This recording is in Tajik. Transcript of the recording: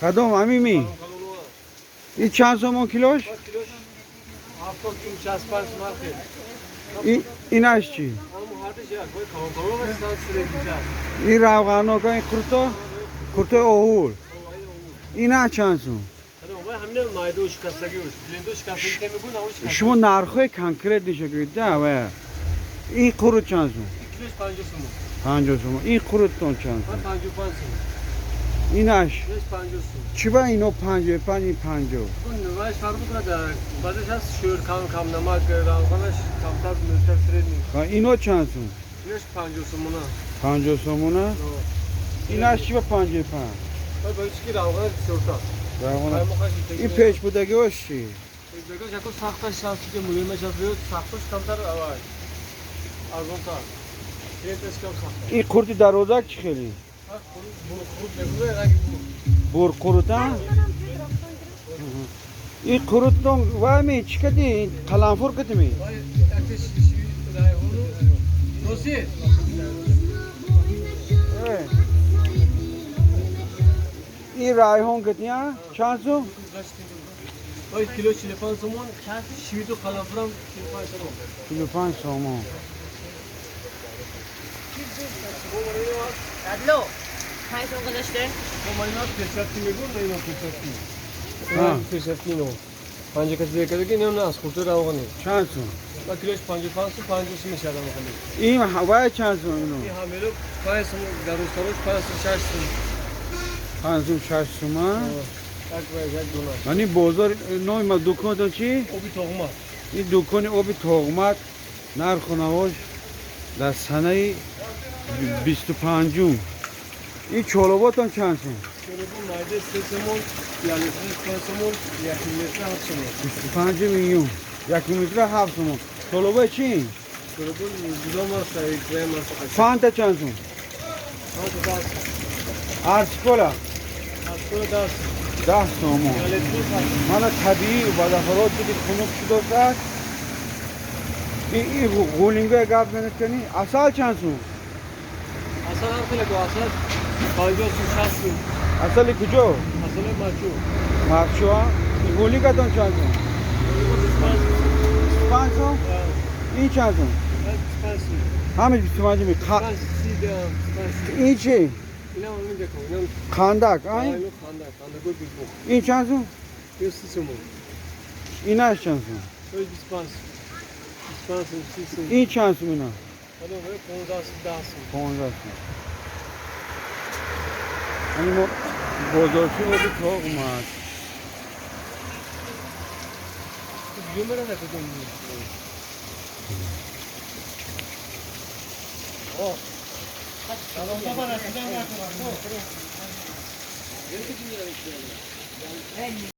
Кадом амими? И чанд сомон килош? Инаш чӣ? Ин равғанока, ин қурто, қуртои оҳул. Ина чанд сум? Шумо нархҳои конкрет нишон кунед, да, ва. Ин қурут чанд сум? 50 сум. Ин қуруттон чанд сум? Инаш чӣ ба ино 55, ин 50? Ино чанд сум? 50 сомона? Инаш чӣ ба 55? Ин пешбудагиҳош чӣ? Ин қурти дарозак чӣ хеле? Бурқурута? Ин қурутон вай чӣ кади? Қаламфур кадими? Ин райҳон кадия? Чанд сум? Кило 45 сомон, шивиту қаламфурам 45 сомон. 45 сомон. Адло, 5 сом гузаште? Перчатки мегӯм, на ино перчатки. Перчатки ино. Панҷа каси дигар кадаги, ино аз хуртои равғани. Чанд сум? Ва килош 55 сум, 50 сум мешавад ҳамахали. Ин вай чанд сум ино? Ин ҳамело 5 сум, дарозтарош 5 сум, 6 сум. 5 сум, 6 сума? Як вай, як дона. Мани бозор номи дуконтон чӣ? Оби тоғмат. Ин дукони оби тоғмат, нарху навош дар санаи 25-ум. Ин чолоботон чанд сум? Чолобо майда 3 сомон, 1 литр 5 сомон, 1 литр 7 сомон. 25 июн. 1 литр 7 сомон. Чолобои чӣ? Чолобо ҷудо маст, крем маст. Фанта чанд сум? Фанта 10 сум. Арсикола? Арсикола 10 сум. 10 сомон. Мана табиӣ бадафарот буди, хунук шудост. Ин ғулинга гап менакани. Асал чанд сум? Асал ҳам хеле ко, асал 50 сум, 60 сум. Асали куҷо? Асали Марчу. Марчу, а? Ғулингатон чанд сум? 25 сум? Ин чанд сум? 25 сум. Ҳамаш 25 ми. Ин чӣ? Қандак, ай? Ин чанд сум? 30 сум. Инаш чанд сум? 25 сум. 25 сум, 30 сум. Ин чанд сум ина? 15 сум, 10 сум. 15 сум. Яъне мо бозорчи оби тоғ омад.